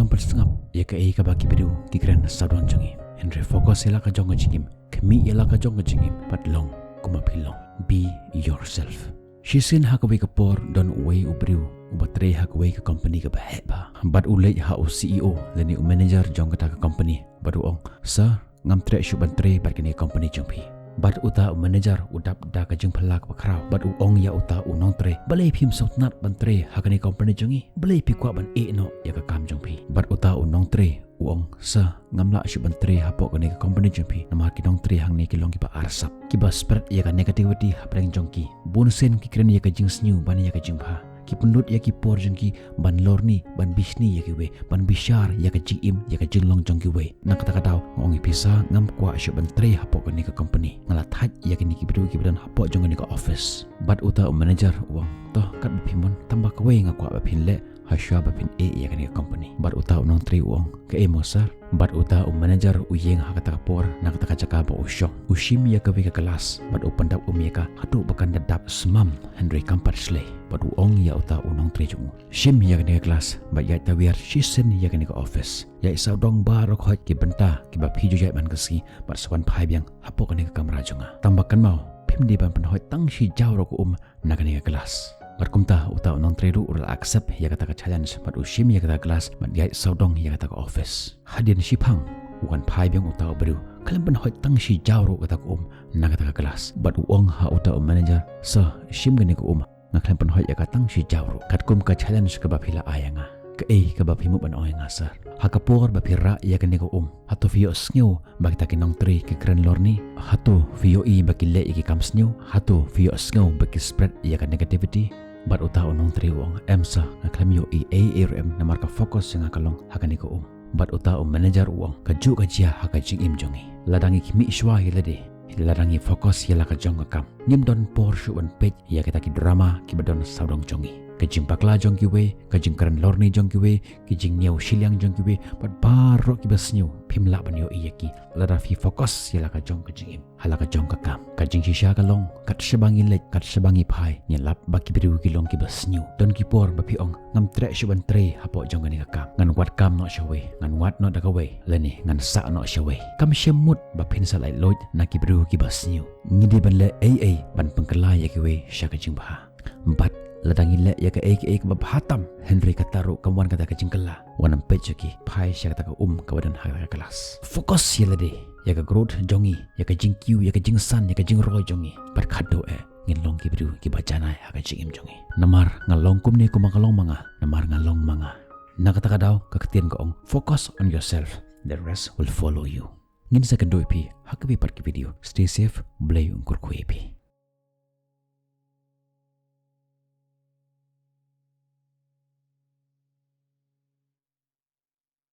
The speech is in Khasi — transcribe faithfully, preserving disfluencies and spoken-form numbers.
Ym pynsngap ïa kaei kaba ki briew ki kren sawdong jong ngi. Hynrei focus ïa la ka jong ka jingim. Khmih ïa la ka jong ka jingim bad long kumba phi long. Be yourself. Shisien ha kawei ka por don uwei u briew uba trei ha kawei ka company kaba heh bha. Bad u leit ha u C E O lane u manager jong kata ka company. Bad u ong, "Sir, ngam treh shuh ban trei bad kane ka company jong phi." Bad uta u manager u dap da ka jingphylla kaba khraw. Bad u ong ïa uta u nongtrei, "Balei phim sngewtynnat ban trei ha kane ka company jong ngi? Balei phi kwah ban ïeh noh ïa ka kam jong phi?" Bad uta u nongtrei u ong, "Sir, ngam lah shuh ban trei hapoh kane ka company jong phi. Namar ki nongtrei hangne ki long kiba arsap, kiba spread ïa ka negativity hapdeng jong ki. Bun sien ki kren ïa ka jingsniew ban ïa ka jingbha. Ki pynlut ïa ki por jong ki ban lorni, ban bishni ïa kiwei, ban bishar ïa ka jingim, ïa ka jinglong jong kiwei. Na kata ka daw nga ong ïa phi sir, ngam kwah shuh ban trei hapoh kane ka company. Nga la thait ïa kine ki briew kiba don hapoh jong kane ka office." Bad uta u manager u ong, "To, katba phi mon, tangba kawei nga kwah ba phin leh, ha shuwa ba phin ïeh ïa kane ka company." Bad uta u nongtrei u ong, "Kaei mo sir?" Bad uta u manager u ïeng ha kata ka por na kata ka jaka ba u shong. U shim ïa kawei ka glass bad u pyndap um ïa ka haduh ba kan da dap smam, hynrei kam pat shlei. Bad u ong ïa uta u nongtrei jong u, "Shim ïa kane ka glass bad ïaid tawiar shisien ïa kane ka office. Ïaid sawdong baroh khoit ki bynta kiba phi ju ïaid man ka sngi bad sa wan phai biang hapoh kane ka kamra jong nga. Tangba kynmaw, phim dei ban pynhoit tang shi jaw ruh ka um na kane ka glass." Bad kumta uta u nongtrei ruh u la accept ïa kata ka challenge bad u shim ïa kata ka glass bad ïaid sawdong ïa kata ka office. Hadien shiphang u wan phai biang uta u briew, khlem pynhoit tang shi jaw ruh kata ka um na kata ka glass. Bad u ong ha uta u manager, "Sir, shim kane ka um, nga khlem pynhoit ïa ka tang shi jaw ruh. Katkum ka challenge kaba phi la ai ïa nga, kaei kaba phi mut ban ong ïa nga sir? Ha ka por ba phi rah ïa kane ka um, hato phi ïohsngew ba kita ki nongtrei ki kren lorni? Hato phi ïohi ba ki leh ïa ki kam sniew? Hato phi ïohsngew ba ki spread ïa ka negativity?" Bad uta u nongtrei u ong, "Em sir, nga khlem ïohi ei ei ruh em, namar ka focus jong nga ka long ha kane ka um." Bad uta u manager u ong, "Kajuh ka jia ha ka jingim jong ngi. Lada ngi khmih shuwa ïa lade, lada ngi focus ïa la ka jong ka kam, ngim don por shuh ban peit ïa kita ki drama kiba don sawdong jong ngi. Ka jingbakla jong kiwei, ka jingkren lorni jong kiwei, ki jingniew shiliang jong kiwei, bad baroh kiba sniew, phim lah ban ïohi ïa ki lada phi focus ïa la ka jong ka jingim, ha la ka jong ka kam. Ka jingshisha ka long, kat shaba ngi leit, kat shaba ngi phai, ngi lap ba ki briew ki long kiba sniew. Don ki por ba phi ong, 'Ngam treh shuh ban trei hapoh jong kane ka kam. Ngan wad kam noh shawei, ngan wad noh da kawei, lane ngan sah noh shawei.' Kam shym mut ba phin sa laitluid na ki briew kiba sniew. Ngi dei ban leh ei ei ban pynkylla ïa kiwei sha ka jingbha. Bad lada ngi leh ïa kaei kaei kaba bha tam, hynrei kata ruh kam wan kata ka jingkylla, wat nym peit sha ki, phai sha kata ka um kaba don ha kata ka glass. Focus ïa lade, ïa ka growth jong ngi, ïa ka jingkiew, ïa ka jingsan, ïa ka jingroi jong ngi. Bad khadduh eh ngin long ki briew kiba janai ha ka jingim jong ngi. Namar nga long kumne kumba nga long ma nga, namar nga long ma nga." Na kata ka daw ka ktien ka ong, "Focus on yourself, the rest will follow you." Ngin sa ïakynduh ïa phi ha kawei pat ka video. Stay safe, Blei un kyrkhu ïa phi.